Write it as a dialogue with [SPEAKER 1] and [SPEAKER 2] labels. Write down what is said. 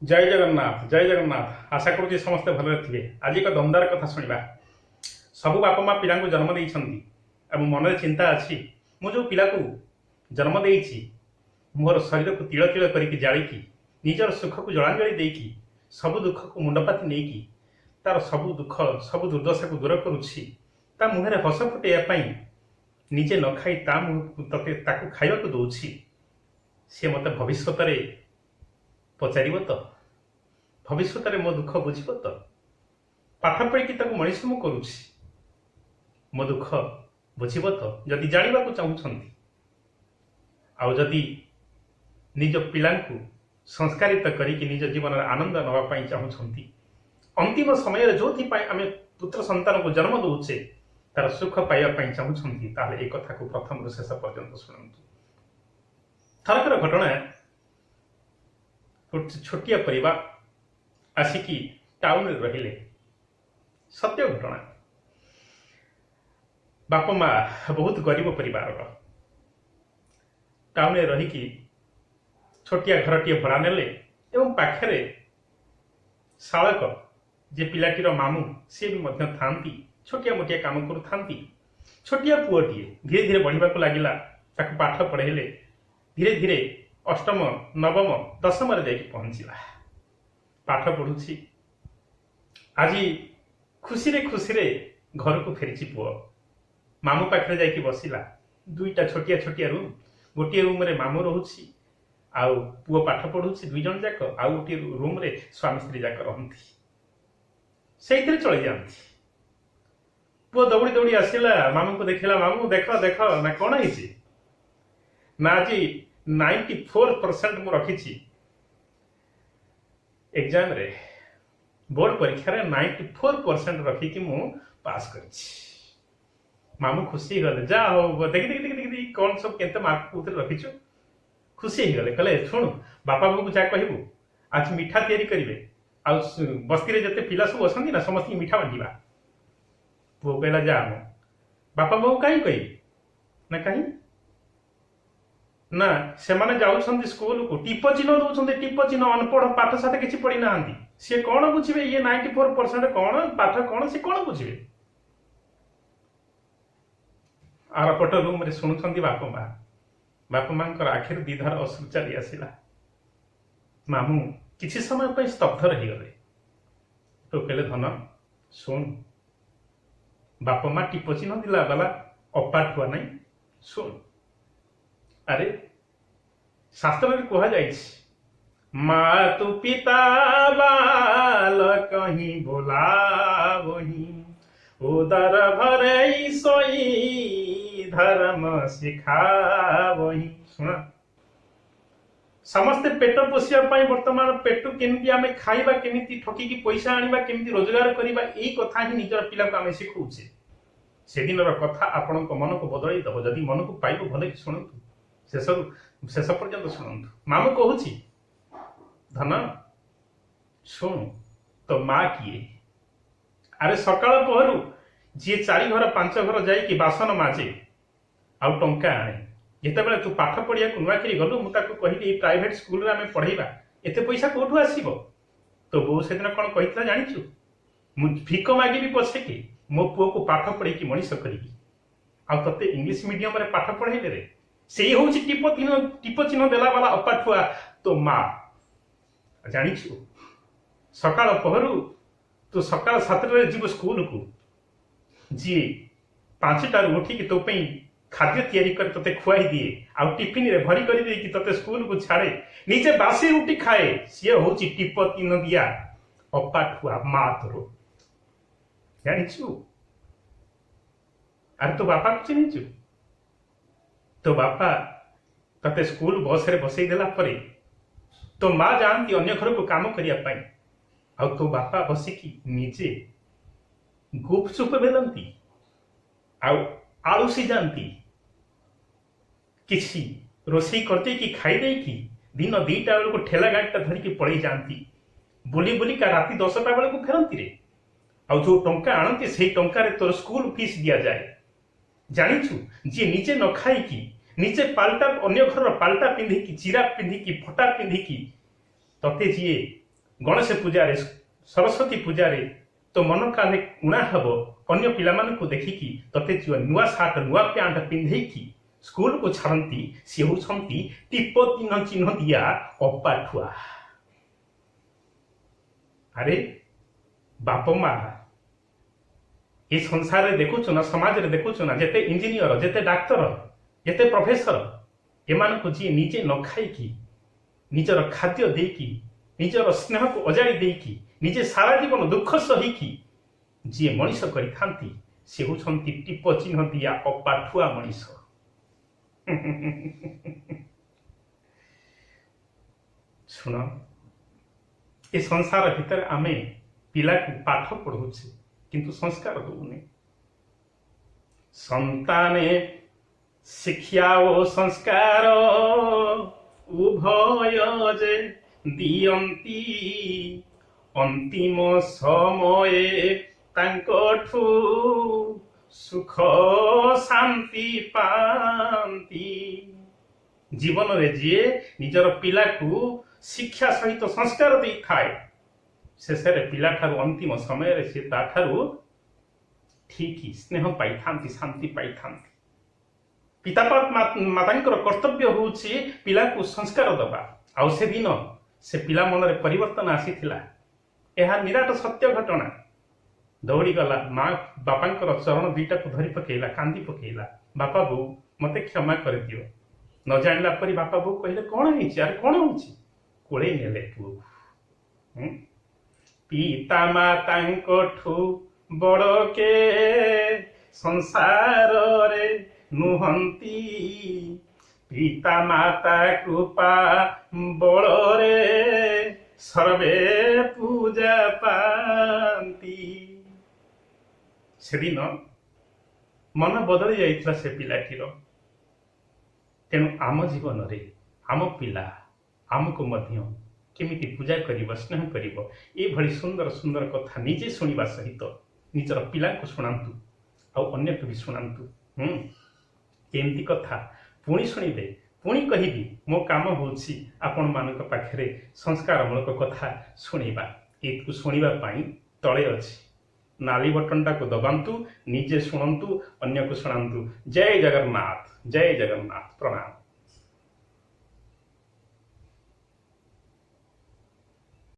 [SPEAKER 1] ଜୟ ଜଗନ୍ନାଥ, ଜୟ ଜଗନ୍ନାଥ। ଆଶା କରୁଛି ସମସ୍ତେ ଭଲରେ ଥିବେ। ଆଜି ଏକ ଦମଦାର କଥା ଶୁଣିବା। ସବୁ ବାପା ମା ପିଲାଙ୍କୁ ଜନ୍ମ ଦେଇଛନ୍ତି ଏବଂ ମନରେ ଚିନ୍ତା ଅଛି, ମୁଁ ଯେଉଁ ପିଲାକୁ ଜନ୍ମ ଦେଇଛି, ମୋର ଶରୀରକୁ ତିଳ ତିଳ କରିକି ଜାଳିକି, ନିଜର ସୁଖକୁ ଜଳାଞ୍ଜଳି ଦେଇକି, ସବୁ ଦୁଃଖକୁ ମୁଣ୍ଡପାତି ନେଇକି ତାର ସବୁ ଦୁଃଖ, ସବୁ ଦୁର୍ଦ୍ଦଶାକୁ ଦୂର କରୁଛି, ତା ମୁହଁରେ ହସ ଫୁଟେଇବା ପାଇଁ ନିଜେ ନ ଖାଇ ତା ମୁହଁକୁ ତତେ ତାକୁ ଖାଇବାକୁ ଦଉଛି, ସିଏ ମୋତେ ଭବିଷ୍ୟତରେ ପଚାରିବ ତ? ଭବିଷ୍ୟତରେ ମୋ ଦୁଃଖ ବୁଝିବ ତ? ପାଠ ପଢ଼ିକି ତାକୁ ମଣିଷ ମୁଁ କରୁଛି, ମୋ ଦୁଃଖ ବୁଝିବ ତ? ଯଦି ଜାଣିବାକୁ ଚାହୁଁଛନ୍ତି ଆଉ ଯଦି ନିଜ ପିଲାଙ୍କୁ ସଂସ୍କାରିତ କରିକି ନିଜ ଜୀବନରେ ଆନନ୍ଦ ନେବା ପାଇଁ ଚାହୁଁଛନ୍ତି, ଅନ୍ତିମ ସମୟରେ ଯେଉଁଥିପାଇଁ ଆମେ ପୁତ୍ର ସନ୍ତାନକୁ ଜନ୍ମ ଦେଉଛେ ତାର ସୁଖ ପାଇବା ପାଇଁ ଚାହୁଁଛନ୍ତି, ତାହେଲେ ଏ କଥାକୁ ପ୍ରଥମରୁ ଶେଷ ପର୍ଯ୍ୟନ୍ତ ଶୁଣନ୍ତୁ। ଥରକର ଘଟଣା, ଗୋଟେ ଛୋଟିଆ ପରିବାର ଆସିକି ଟାଉନରେ ରହିଲେ। ସତ୍ୟ ଘଟଣା। ବାପା ମା ବହୁତ ଗରିବ ପରିବାରର। ଟାଉନରେ ରହିକି ଛୋଟିଆ ଘରଟିଏ ଭଡ଼ା ନେଲେ ଏବଂ ପାଖରେ ଶାଳକ, ଯେ ପିଲାଟିର ମାମୁଁ, ସିଏ ବି ମଧ୍ୟ ଥାଆନ୍ତି, ଛୋଟିଆ ମୋଟିଆ କାମ କରୁଥାନ୍ତି। ଛୋଟିଆ ପୁଅଟିଏ ଧୀରେ ଧୀରେ ବଢ଼ିବାକୁ ଲାଗିଲା। ତାକୁ ପାଠ ପଢ଼େଇଲେ। ଧୀରେ ଧୀରେ ଅଷ୍ଟମ, ନବମ, ଦଶମରେ ଯାଇକି ପହଞ୍ଚିଲା। ପାଠ ପଢ଼ୁଛି। ଆଜି ଖୁସିରେ ଖୁସିରେ ଘରକୁ ଫେରିଛି ପୁଅ। ମାମୁଁ ପାଖରେ ଯାଇକି ବସିଲା। ଦୁଇଟା ଛୋଟିଆ ଛୋଟିଆ ରୁମ୍। ଗୋଟିଏ ରୁମ୍ରେ ମାମୁଁ ରହୁଛି ଆଉ ପୁଅ ପାଠ ପଢୁଛି, ଦୁଇ ଜଣ ଯାକ। ଆଉ ଗୋଟିଏ ରୁମ୍ରେ ସ୍ୱାମୀ ସ୍ତ୍ରୀ ଯାକ ରହନ୍ତି, ସେଇଥିରେ ଚଳି ଯାଆନ୍ତି। ପୁଅ ଦୌଡ଼ି ଦୌଡ଼ି ଆସିଲା, ମାମୁଁକୁ ଦେଖିଲା। "ମାମୁଁ, ଦେଖ ଦେଖ।" ନା, କଣ ହେଇଛି? ନା, ଆଜି 94% ମୁଁ ରଖିଛି ଏକ୍ଜାମରେ। ବୋର୍ଡ ପରୀକ୍ଷାରେ 94% ରଖିକି ମୁଁ ପାସ୍ କରିଛି। ମାମୁଁ ଖୁସି ହେଇଗଲେ। ଯା ହଉ, ଦେଖି ଦେଖି ଦେଖି ଦେଖି ଦେଖି, କଣ ସବୁ, କେତେ ମାର୍କ କୋଉଥିରେ ରଖିଛୁ? ଖୁସି ହେଇଗଲେ। କହିଲେ, ଶୁଣୁ, ବାପା ବୋଉକୁ ଯାହା କହିବୁ, ଆଜି ମିଠା ତିଆରି କରିବେ ଆଉ ବସ୍ତିରେ ଯେତେ ପିଲା ସବୁ ଅଛନ୍ତି ନା, ସମସ୍ତଙ୍କୁ ମିଠା ବାଣ୍ଟିବା। ପୁଅ କହିଲା, ଯା ମ, ବାପା ବୋଉ କାହିଁ କହିବି? ନା, କାହିଁ ନା, ସେମାନେ ଯାଉଛନ୍ତି ସ୍କୁଲକୁ, ଟିପ ଚିହ୍ନ ଦଉଛନ୍ତି, ଟିପ ଚିହ୍ନ। ଅନପଢ, ପାଠ ସାଠ କିଛି ପଢି ନାହାନ୍ତି। ସିଏ କଣ ବୁଝିବେ? ଇଏ 94% କଣ, ପାଠ କଣ, ସିଏ କଣ ବୁଝିବେ? ଆରପଟ ରୁମରେ ଶୁଣୁଛନ୍ତି ବାପା ମା। ବାପା ମାଙ୍କର ଆଖିରୁ ଦିଧାର ଅଶ୍ରୁ ଚାଲି ଆସିଲା। ମାମୁଁ କିଛି ସମୟ ପାଇଁ ସ୍ତବ୍ଧ ରହିଗଲେ। ତ କହିଲେ, ଧନ, ଶୁଣ, ବାପା ମା ଟିପ ଚିହ୍ନ ଦେଲା ବାଲା ଅପାଠୁଆ ନାହିଁ। ଶୁଣ, ଆରେ ଶାସ୍ତ୍ରରେ କୁହାଯାଇଛି, ମାତୁ ପିତା ବାଲକହିଁ ବୋଲାବହିଁ, ଉଦର ଭରଇ ସୋଇ ଧର୍ମ ଶିଖାବହିଁ। ଶୁଣ, ସମସ୍ତେ ପେଟ ପୋଷିବା ପାଇଁ, ବର୍ତ୍ତମାନ ପେଟ କେମିତି ଆମେ ଖାଇବା, କେମିତି ଠକିକି ପଇସା ଆଣିବା, କେମିତି ରୋଜଗାର କରିବା, ଏଇ କଥା ହିଁ ନିଜର ପିଲାକୁ ଆମେ ଶିଖଉଛେ। ସେଦିନର କଥା ଆପଣଙ୍କ ମନକୁ ବଦଳେଇ ଦବ, ଯଦି ମନକୁ ପାଇବ। ଭଲକି ଶୁଣନ୍ତୁ, ଶେଷରୁ ଶେଷ ପର୍ଯ୍ୟନ୍ତ ଶୁଣନ୍ତୁ। ମାମୁଁ କହୁଛି, ଧନ, ଶୁଣୁ, ତୋ ମା କିଏ? ଆରେ ସକାଳ ପହରୁ ଯିଏ ଚାରି ଘର ପାଞ୍ଚ ଘର ଯାଇକି ବାସନ ମାଜେ ଆଉ ଟଙ୍କା ଆଣେ। ଯେତେବେଳେ ତୁ ପାଠ ପଢିବାକୁ ନୂଆକିରି ଗଲୁ, ମୁଁ ତାକୁ କହିଲି, ଏଇ ପ୍ରାଇଭେଟ ସ୍କୁଲରେ ଆମେ ପଢେଇବା, ଏତେ ପଇସା କୋଉଠୁ ଆସିବ? ତୋ ବୋଉ ସେଦିନ କଣ କହିଥିଲା ଜାଣିଛୁ? ମୁଁ ଭିକ ମାଗିବି ପଛେ କି ମୋ ପୁଅକୁ ପାଠ ପଢେଇକି ମଣିଷ କରିବି। ଆଉ ତତେ ଇଂଲିଶ ମିଡିୟମରେ ପାଠ ପଢେଇଲେ ରେ, ସେଇ ହଉଛି ଟିପ ଚିହ୍ନ ଦେଲା ବାଲା ଅପାଠୁଆ ତୋ ମା। ଜାଣିଛୁ, ସକାଳ ପହରୁ ତୁ ସକାଳ 7ଟାରେ ଯିବୁ ସ୍କୁଲକୁ, ଯିଏ 5ଟାରୁ ଉଠିକି ତୋ ପାଇଁ ଖାଦ୍ୟ ତିଆରି କରି ତୋତେ ଖୁଆଇ ଦିଏ ଆଉ ଟିଫିନରେ ଭରି କରି ଦେଇକି ତୋତେ ସ୍କୁଲକୁ ଛାଡେ, ନିଜେ ବାସି ରୁଟି ଖାଏ, ସିଏ ହଉଛି ଟିପ ଚିହ୍ନ ଦିଆ ଅପାଠୁଆ ମା ତୋର। ଜାଣିଛୁ? ଆରେ ତୋ ବାପାକୁ ଚିହ୍ନିଛୁ? ତୋ ବାପା ତତେ ସ୍କୁଲ ବସରେ ବସେଇ ଦେଲା ପରେ ତୋ ମା ଯାଆନ୍ତି ଅନ୍ୟ ଘରକୁ କାମ କରିବା ପାଇଁ ଆଉ ତୋ ବାପା ବସିକି ନିଜେ ଗୁପଚୁପ ବେଲନ୍ତି ଆଉ ଆଳୁ ସିଝାନ୍ତି। କିଛି ରୋଷେଇ କରିଦେଇକି, ଖାଇ ଦେଇକି ଦିନ 2ଟା ବେଳକୁ ଠେଲା ଗାଡ଼ିଟା ଧରିକି ପଳେଇ ଯାଆନ୍ତି। ବୁଲି ବୁଲିକା ରାତି 10ଟା ବେଳକୁ ଫେରନ୍ତି ରେ। ଆଉ ଯୋଉ ଟଙ୍କା ଆଣନ୍ତି, ସେଇ ଟଙ୍କାରେ ତୋର ସ୍କୁଲ ଫିସ୍ ଦିଆଯାଏ। ଜାଣିଛୁ, ଯିଏ ନିଜେ ନ ଖାଇକି, ନିଜେ ପାଲଟା, ଅନ୍ୟ ଘରର ପାଲଟା ପିନ୍ଧିକି, ଚିରା ପିନ୍ଧିକି, ଫଟା ପିନ୍ଧିକି ତତେ ଯିଏ ଗଣେଶ ପୂଜାରେ, ସରସ୍ୱତୀ ପୂଜାରେ ତୋ ମନ କାଳେ ଉଣା ହେବ, ଅନ୍ୟ ପିଲାମାନଙ୍କୁ ଦେଖିକି ତତେ ଯେଉଁ ନୂଆ ସାର୍ଟ ନୂଆ ପ୍ୟାଣ୍ଟ ପିନ୍ଧେଇକି ସ୍କୁଲକୁ ଛାଡ଼ନ୍ତି, ସିଏ ହେଉଛନ୍ତି ଟିପ ଚିହ୍ନ ଚିହ୍ନ ଦିଆ ଅପାଠୁଆ। ଆରେ ବାପ ମା, ଏ ସଂସାରରେ ଦେଖୁଛୁ ନା, ସମାଜରେ ଦେଖୁଛୁ ନା, ଯେତେ ଇଞ୍ଜିନିୟର, ଯେତେ ଡାକ୍ତର, ଯେତେ ପ୍ରଫେସର, ଏମାନଙ୍କୁ ଯିଏ ନିଜେ ନ ଖାଇକି ନିଜର ଖାଦ୍ୟ ଦେଇକି, ନିଜର ସ୍ନେହକୁ ଅଜାଡ଼ି ଦେଇକି, ନିଜେ ସାରା ଜୀବନ ଦୁଃଖ ସହିକି ଯିଏ ମଣିଷ କରିଥାନ୍ତି, ସେ ହେଉଛନ୍ତି ଟିପ ଚିହ୍ନ ଦିଆ ଅପାଠୁଆ ମଣିଷ। ଶୁଣ, ଏ ସଂସାର ଭିତରେ ଆମେ ପିଲାକୁ ପାଠ ପଢ଼ଉଛେ କିନ୍ତୁ ସଂସ୍କାର ଦଉନେ। ସନ୍ତାନେ ଶିକ୍ଷା ଓ ସଂସ୍କାର ଉଭୟ ଯେ ଦିଅନ୍ତି, ଅନ୍ତିମ ସମୟେ ତାଙ୍କଠୁ ସୁଖ ଶାନ୍ତି ପାଆନ୍ତି। ଜୀବନରେ ଯିଏ ନିଜର ପିଲାକୁ ଶିକ୍ଷା ସହିତ ସଂସ୍କାର ଦେଇଥାଏ, ଶେଷରେ ପିଲାଠାରୁ ଅନ୍ତିମ ସମୟରେ ସେ ତାଠାରୁ ଠିକ ସ୍ନେହ ପାଇଥାନ୍ତି, ଶାନ୍ତି ପାଇଥାନ୍ତି। ପିତା ମାତାଙ୍କର କର୍ତ୍ତବ୍ୟ ହେଉଛି ପିଲାକୁ ସଂସ୍କାର ଦେବା। ଆଉ ସେଦିନ ସେ ପିଲା ମନରେ ପରିବର୍ତ୍ତନ ଆସିଥିଲା, ଏହା ନିରାଟ ସତ୍ୟ ଘଟଣା। ଦୌଡ଼ିଗଲା, ମା ବାପାଙ୍କର ଚରଣ ଦୁଇଟାକୁ ଧରି ପକେଇଲା, କାନ୍ଦି ପକେଇଲା, ବାପା ବୋଉ ମତେ କ୍ଷମା କରିଦିଅ। ନ ଜାଣିଲା ପରି ବାପା ବୋଉ କହିଲେ, କଣ ହେଇଛି? ଆରେ କଣ ହଉଛି? କୋଳେଇ ନେଲେ ପୁଅକୁ। ପିତା ମାତାଙ୍କଠୁ ବଡ଼ କେ ସଂସାରରେ ନୁହନ୍ତି, ପିତା ମାତା କୃପା ବଳରେ ସର୍ବେ ପୂଜା ପାଆନ୍ତି। ସେଦିନ ମନ ବଦଳି ଯାଇଥିଲା ସେ ପିଲାଟିର। ତେଣୁ ଆମ ଜୀବନରେ ଆମ ପିଲା ଆମକୁ ମଧ୍ୟ କେମିତି ପୂଜା କରିବ, ସ୍ନେହ କରିବ, ଏଭଳି ସୁନ୍ଦର ସୁନ୍ଦର କଥା ନିଜେ ଶୁଣିବା ସହିତ ନିଜର ପିଲାଙ୍କୁ ଶୁଣାନ୍ତୁ ଆଉ ଅନ୍ୟକୁ ବି ଶୁଣାନ୍ତୁ। ଏମିତି କଥା ପୁଣି ଶୁଣିବେ, ପୁଣି କହିବି। ମୋ କାମ ହେଉଛି ଆପଣମାନଙ୍କ ପାଖରେ ସଂସ୍କାରମୂଳକ କଥା ଶୁଣିବା। ଏକୁ ଶୁଣିବା ପାଇଁ ତଳେ ଅଛି ନାଲି ବଟନଟାକୁ ଦବାନ୍ତୁ, ନିଜେ ଶୁଣନ୍ତୁ, ଅନ୍ୟକୁ ଶୁଣାନ୍ତୁ। ଜୟ ଜଗନ୍ନାଥ, ଜୟ ଜଗନ୍ନାଥ, ପ୍ରଣାମ।